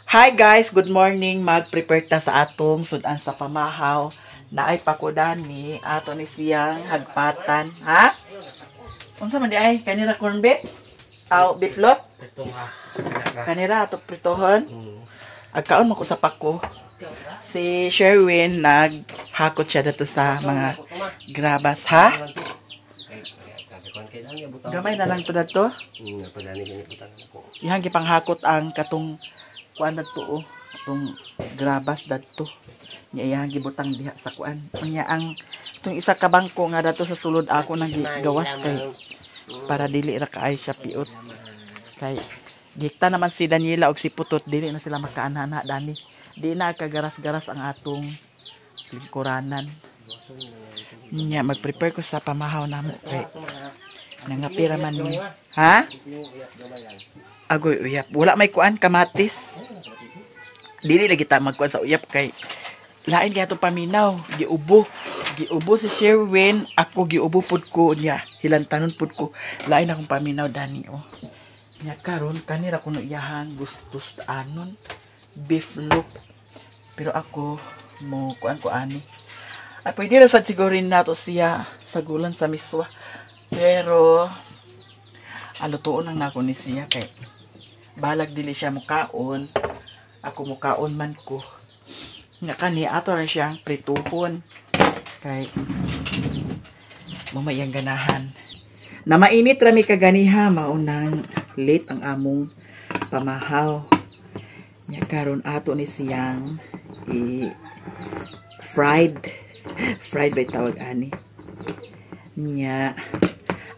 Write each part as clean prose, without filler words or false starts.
Hi guys, good morning. Mag-prepare ta sa atong sudan sa pamahaw. Naay pakodani ato ni siyang hagpatan, ha? Unsa man di ay kanira corn beef? Aw, bitlot? Kanira ato pritohon. Agkaon man ko sa pako. Si Sherwin naghakot siya dato sa mga grabas, ha? Gamay na lang to dato. Ihang gipanghakot ang katong kuan dadto oh, atong grabas dadto. Nya iyang gibutang diha sa kuan. Unya ang itong isa ka bangko nga dadto sa sulod ako nang gigawas kay para dili ra kaay siya piot. Kay gikta naman si Daniela og si Putot, dili na sila makaanana dani. Di na kagaras-garas ang atong lingkuranan. Nya mag-prepare ko sa pamahaw namo kay nangapira man ni. Ha? Agoy uyap. Wala may kuan kamatis. Dili lagi ta magkuan sa uyap kay lain kay atong paminaw, giubo. Giubo si Sherwin, ako giubo pud ko niya. Hilantanon pud ko. Lain akong paminaw dani oh. Nya karon kanira kuno iyahang gustos anon beef loop. Pero ako mo kuan ko ani. Ay pwede ra sad sigurin nato siya sagulan sa miswa. Pero alutuon lang nako ni siya kay balag dili siya mukaon. Ako mukaon man ko. Nga kani ato ra siyang prituhon kay mamayang ganahan. Na mainit ra mi kaganiha, maunang late ang among pamahaw. Nya karon ato ni siyang i fried. Fried by tawag ani. Nya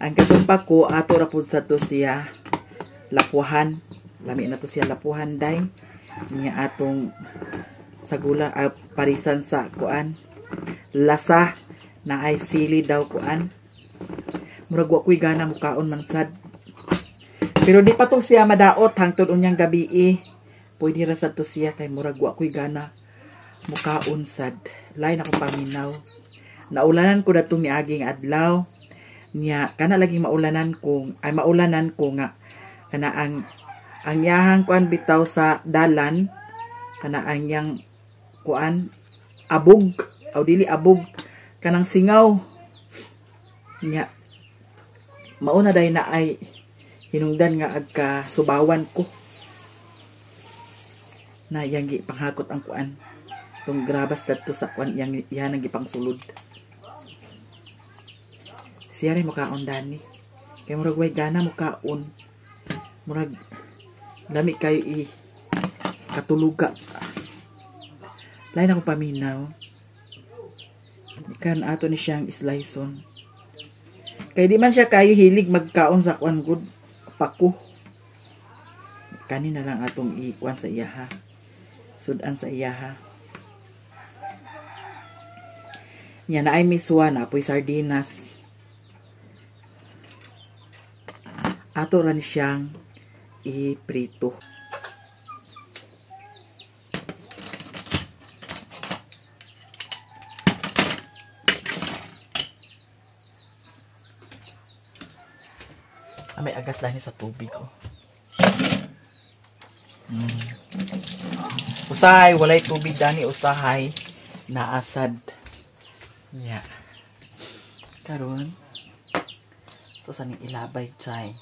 ang katong pako ato ra pud sa to siya lapuhan. Lami na to siya lapuhan day. Nya atong sagula parisan sa kuan lasa na ay sili daw kuan. Murag wa koy gana mukaon man sad. Pero di pa to siya madaot hangtod unyang gabii. Pwede ra sad to siya kay murag wa koy gana mukaon sad. Lain ako paminaw. Naulanan ko datong niaging adlaw. Nya kana lagi maulanan ko, ay maulanan ko nga kana ang yahang kuan bitaw sa dalan, kana ang yang kuan abog aw dili abog kanang singaw. Nya mauna day na ay hinungdan nga agka subawan ko na yang gipanghakot ang kuan tong grabas dadto sa kuan yang yan ang gipangsulod. Siya rin mukaon dani. Kay murag way gana mukaon. Murag lami kayo i katuluga. Lain ako paminaw. Kan ato ni siyang sliceon. Kay di man siya kayo hilig magkaon sa kuan gud pako. Kani na lang atong ikuan sa iya ha. Sudan sa iya ha. Nya na ay miswa na apoy sardinas. Ato ra ni siyang iprito. May agas lang sa tubig oh. Usahay walay tubig dani, usahay naasad. Nya. Karon to sa ning ilabay chay.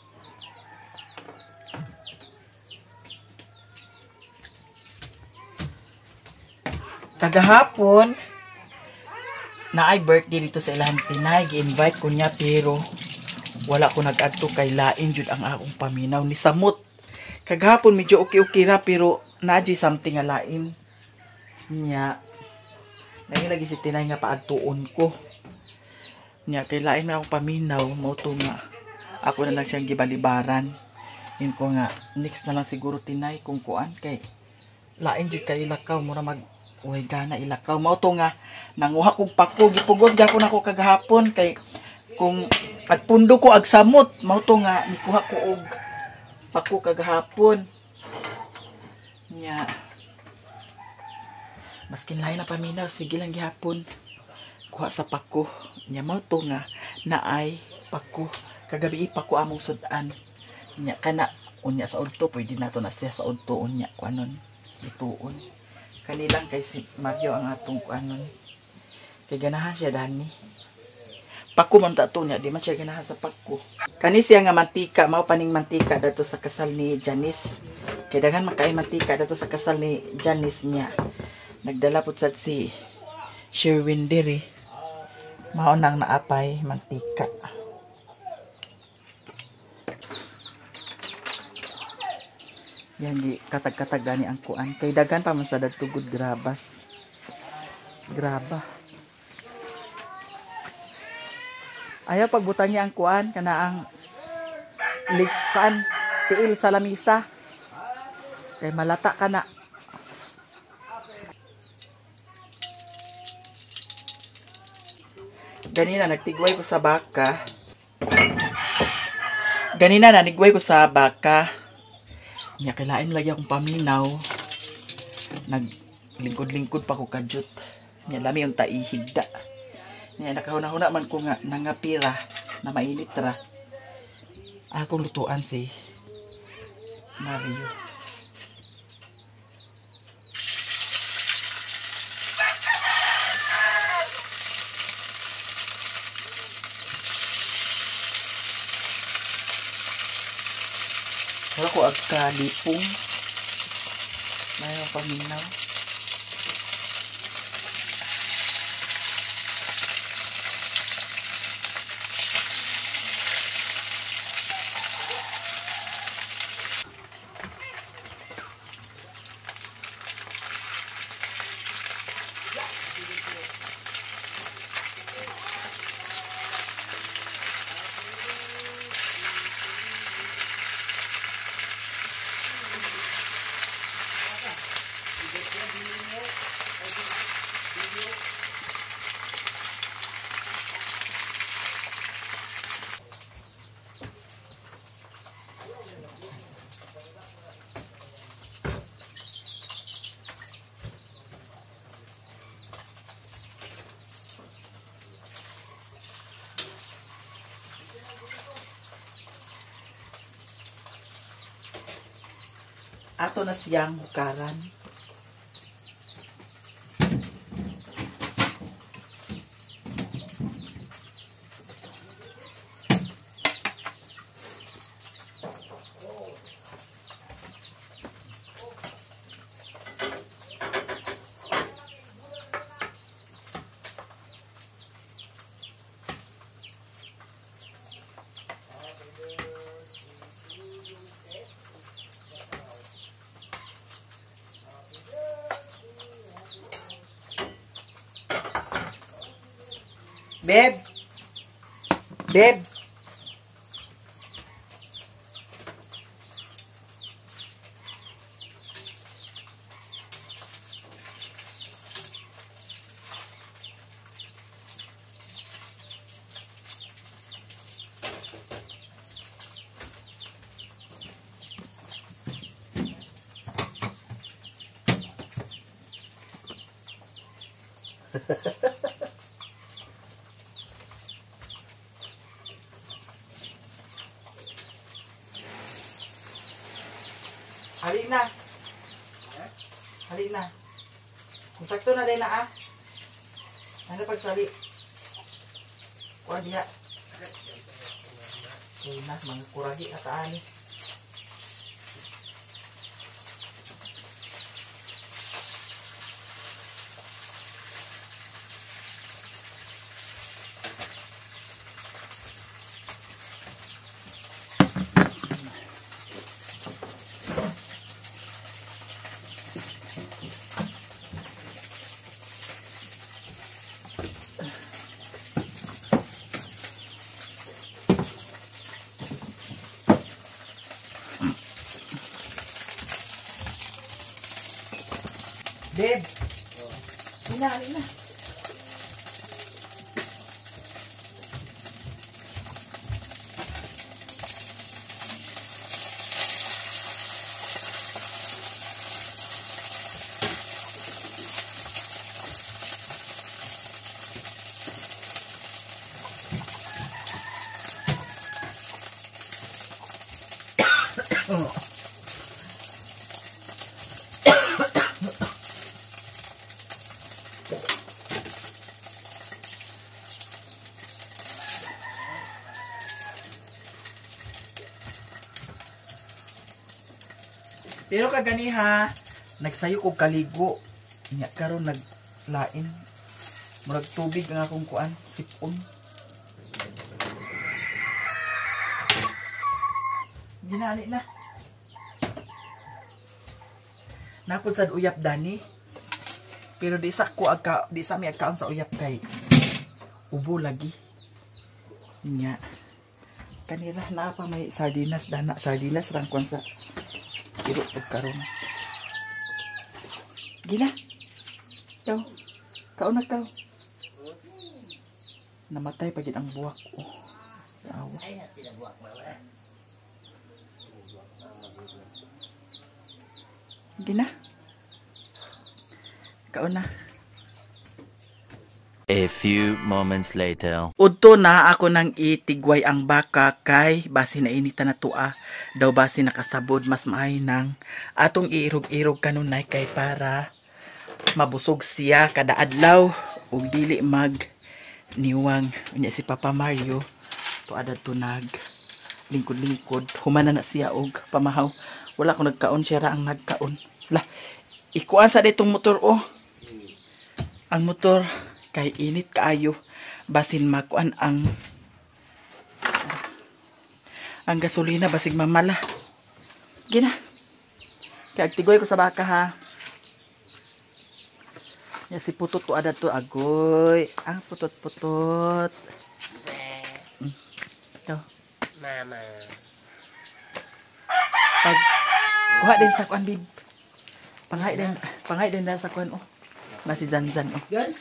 Kagahapon na ay birthday dito sa ilahang Pinay, gi-invite ko niya pero wala ko nag-adto kay lain jud ang akong paminaw ni samot. Kagahapon medyo okay-okay ra pero naadyoy something nga lain. Nya nangilagi si Tinay nga paadtuon ko. Nya kay lain na akong paminaw, mao to nga ako na lang siyang gibalibaran. Yun ko nga next na lang siguro Tinay kung kuan kay lain jud kay ilakaw mura mag uy gana ilakaw. Mao to nga nanguha kog pako, gipugos gyapon ako kagahapon kay kung pagpundo ko ag samot, mao to nga nikuha ko og pako kagahapon. Nya maskin lain na paminaw, sige lang gihapon kuha sa pako. Nya mao to nga naay pako kagabi pako among sudan. Nya kana unya sa udto pwede nato na siya sa udto unya kuanon. Lutuon. Kanilang kay si Mario ang atong kuanon. Kay ganahan siya dani. Pako man ta to niya, di man siya ganahan sa pako. Kani siya nga mantika, mao paning mantika dadto sa kasal ni Janice. Kay daghan man kay mantika dadto sa kasal ni Janice niya. Nagdala pud sad si Sherwin diri. Mao nang naapay mantika. Yan di katag-katag gani ang kuan. Kay daghan pa man sa dadto gud grabas. Graba. Ayaw pagbutang niya ang kuan kana ang likan tiil sa lamisa. Kay malata ka na. Ganina nagtigway ko sa baka. Ganina nanigway ko sa baka. Nya kilain lagi akong paminaw. Naglingkod-lingkod pa ko kadyot. Nya lami yung taihigda. Nya nakahuna-huna man ko nga nangapira na mainit ra. Akong lutuan si Mario. Wala ko agkalipong. Mayroong paminaw. Ato na siyang hukaran. Beb! Beb! Halina. Halina. Kung sakto na din na ah. Ano pagsali? Kuha diha. Una, mga kuragi at ani. Beb! Ina, ina. Pero kaganiha, nagsayo kog kaligo. Nya karon naglain. Murag tubig ang akong kuan, sipon. Ginali na. Napod sad uyap dani. Pero di sa ko agka, di sa mi agkaon sa uyap kay ubo lagi. Nya. Kanila na pa may sardinas dana, sardinas rang kuan sa iro pag karon. Gina. Ikaw. Kaon na kaw. Namatay pa gid ang buwak. Oh. Awa. Gina. Kaon na. A few moments later. Udto na ako nang itigway ang baka kay base na inita na tua daw base nakasabod, mas maay nang atong iirog-irog kanunay kay para mabusog siya kada adlaw ug dili mag niwang. Unya si Papa Mario tuad adto nag lingkod-lingkod, humana na siya og pamahaw. Wala ko nagkaon, siya ra ang nagkaon. Lah, ikuan sa ditong motor oh. Ang motor kay init kaayo, basin makuan ang gasolina, basig mamala. Gina. Kay agtigoy ko sa baka ha. Ya si Putot to adto agoy. Ang putot-putot. Ito. Mama. Pag kuha din sa kuan bib. Panghay din sa kuan oh. Na si Zanzan oh. Yan.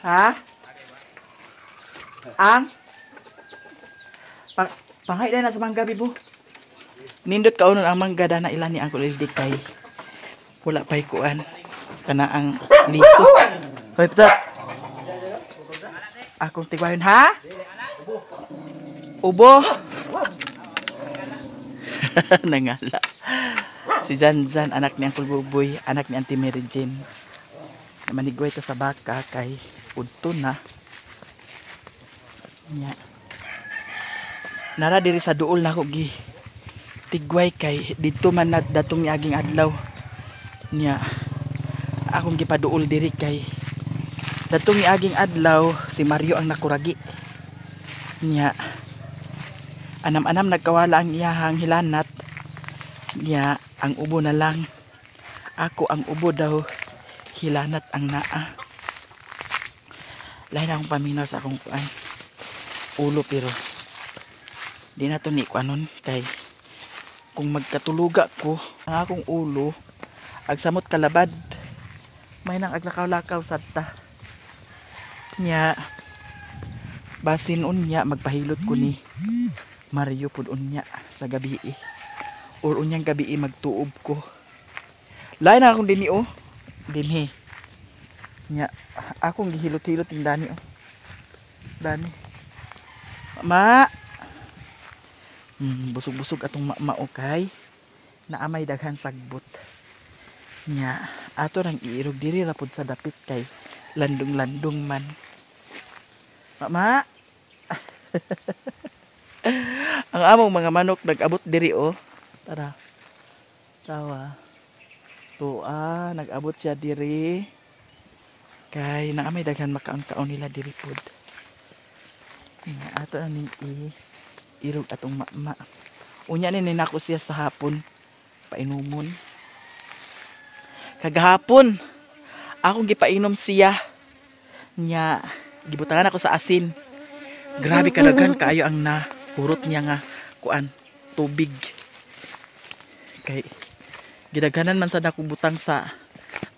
Ha? Ang panghay din na sa mangga bibo. Nindot kaunon ang mangga dana ilan ni ang kulildi kay wala pay kuan kana ang liso. Hoy putot. Akong tigwayon ha? Ubo. Nangala. Si Zanzan, anak ni Uncle Buboy, anak ni Auntie Mary Jane. Manigway to sa baka kay udto na. Nya. Nara diri sa duol na ko gi tigway kay didto man na datong miaging adlaw. Nya. Akong gipaduol diri kay datong miaging adlaw si Mario ang nakuragi. Nya. Anam-anam nagkawala ang iyahang hilanat. Nya, ang ubo na lang. Ako ang ubo daw. Hilanat ang naa. Lain akong paminaw sa akong kuan. Ulo pero di na to ni kuanon kay kung magkatuluga ko ang akong ulo agsamot kalabad. May nang aglakaw-lakaw sadta. Nya basin unya magpahilot ko ni Mario pud unya sa gabi eh. Or unyang gabi eh, magtuob ko. Lain na akong dinhi oh. Dinhi. Nya akong gihilot-hilot yung dani oh. Dani. Ma. Busog-busog atong mama okay. Naamay daghan sagbot. Nya ato rang iirog diri ra pud sa dapit kay landong-landong man. Mama. Ang among mga manok nag-abot diri oh. Tara. Tawa. Tuwa, nag-abot siya diri. Kay naamay daghan makaon-kaon nila diri pud. Nya ato aning irog atong mama. Unya ni ninako siya sa hapon painumon. Kagahapon akong gipainom siya. Nya gibutangan ako sa asin. Grabe kadaghan kaayo ang nahurot niya nga kuan tubig. Kay gidaghanan man sad ako butang sa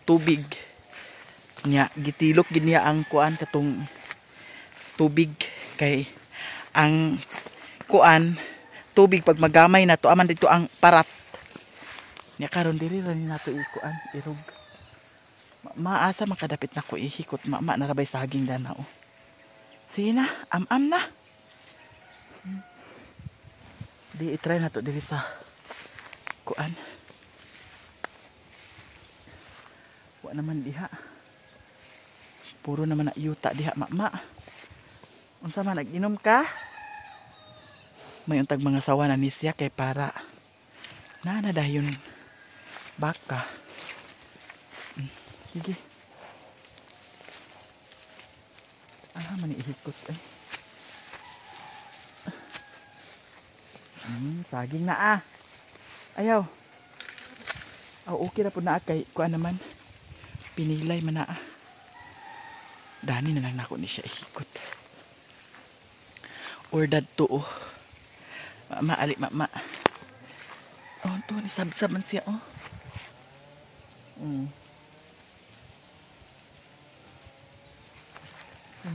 tubig. Nya gitilok gid niya ang kuan katong tubig kay ang kuan tubig pag magamay na to aman dito ang parat. Nya karon diri ra ni nato ikuan irog. Maasa makadapit na ko ihikot mama narabay saging dana oh. Sige na, am-am na. Di i-try na to diri sa kuan. Wa naman diha. Puro naman na yuta diha mama. Unsa man nag-inom ka? May untag mga sawa na ni siya kay para Nana dayon baka. Sige. Ah, man ihikot ay. Saging na ah. Ayaw. Oh, okay ra pud na kay kuan naman. Pinilay man na ah. Dani na lang nako ni siya ihikot. Or dadto oh. Mama ali mama. Oh, to ni sabsab man siya oh.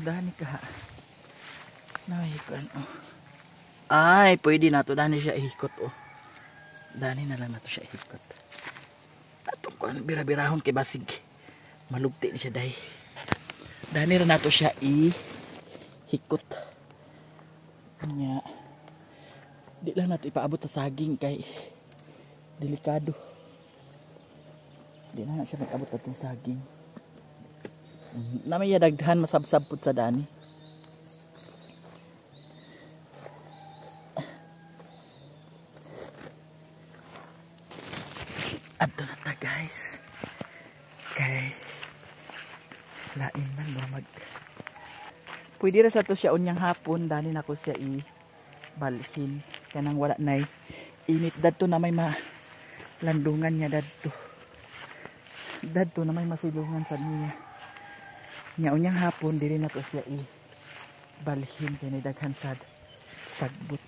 Dani ka. Naikuan oh. Ay, pwede na to dani siya ihikot oh. Dani na lang nato siya ihikot. Atong kuan bira-birahon kay basig. Malugti ni siya day. Dani ra nato siya ihikot. Nya. Di lang nato ipaabot sa saging kay delikado. Di na siya mag-abot atong saging. Namay daghan masabsab pud sa dani. Adto na ta guys. Kay lain man ba mag pwede ra sa to siya unyang hapon dani nako siya i balhin kanang wala nay init dadto na may malandungan niya dadto. Dadto na may masilungan sa niya. Nya unyang hapon diri na to siya i balhin kay nay daghan sad sagbot.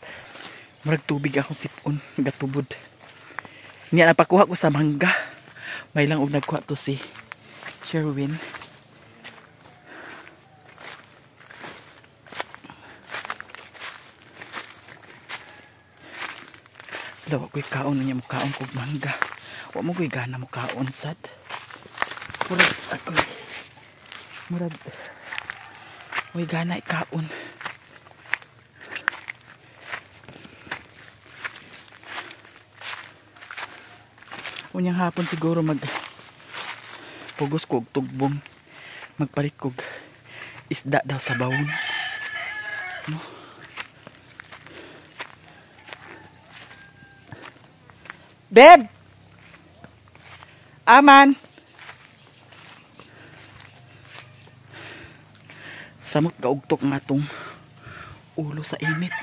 Murag tubig akong sipon gatubod. Nya napakuha ko sa mangga. May lang og nagkuha to si Sherwin. Daw ko'y kaon niya mo kaon kog mangga. Wa mo ko'y gana mo kaon sad. Murag ako. Murag way gana ikaon. Unyang hapon siguro mag pugos ko og tugbong, magpalit kog isda daw sa bawon. No? Beb! Aman! Samot gaugtok nga tong ulo sa init.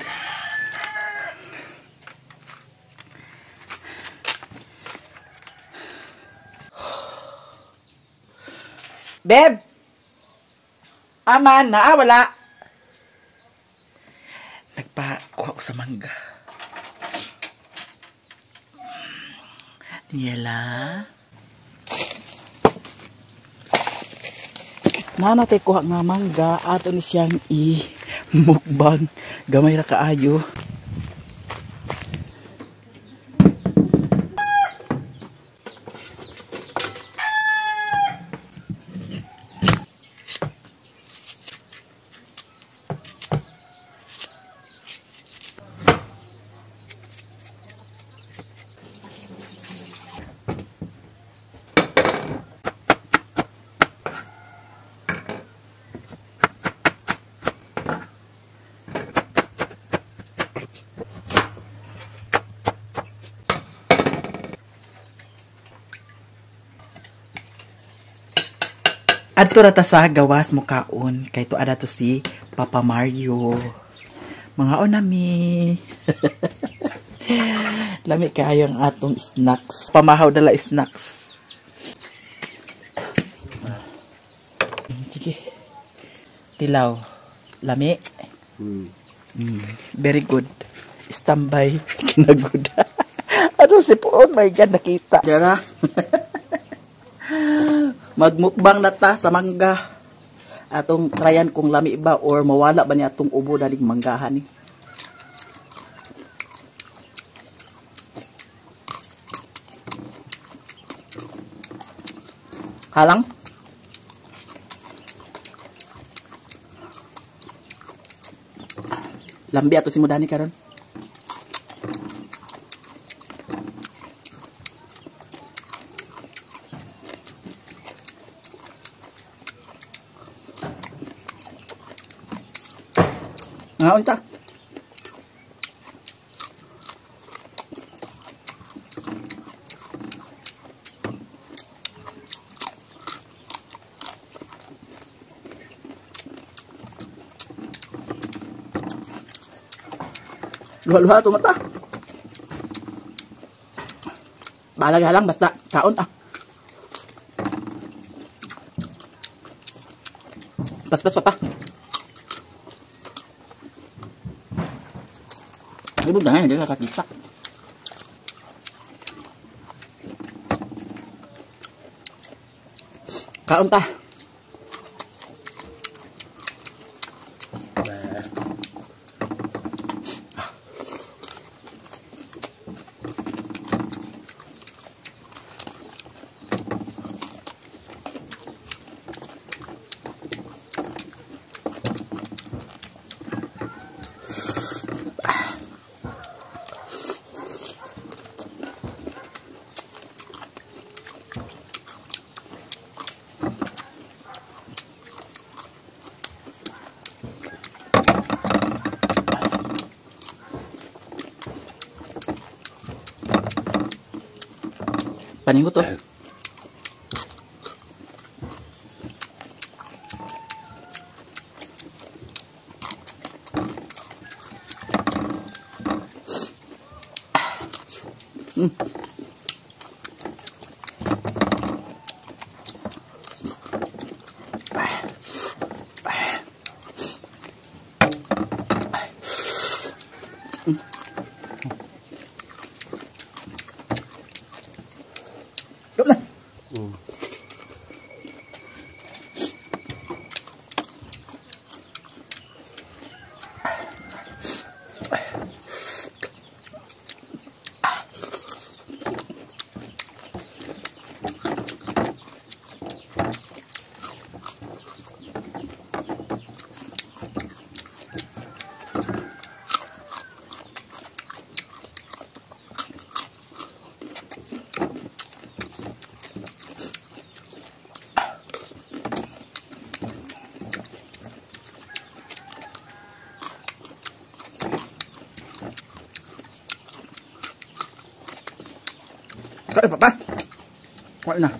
Beb! Aman, naa, wala. Nagpakuha ko sa mangga. Yela. Nanatay kuha nga mangga. Ato ni siyang i-mukbang. Gamay ra kaayo. Adto ra ta sa gawas mo kaon kay tuada to si Papa Mario. Mga onami. Lami kaayo ang atong snacks. Pamahaw dala snacks. Sige. Tilaw. Lami. Very good. Standby. Kinagud. Ano si po? Oh my God, nakita. Dara. Magmukbang na ta sa mangga. Atong tryan kung lami ba or mawala ba niya atong ubo daling manggahan ni. Halang. Lambi ato si Mudani karon. Nga unta. Luha-luha to mata. Balag lang basta kaon ah. Paspas pa pa. Ibog na hindi nakakita. Kaon ta. Paningot to. Come na. Kain pa pa. Wala na.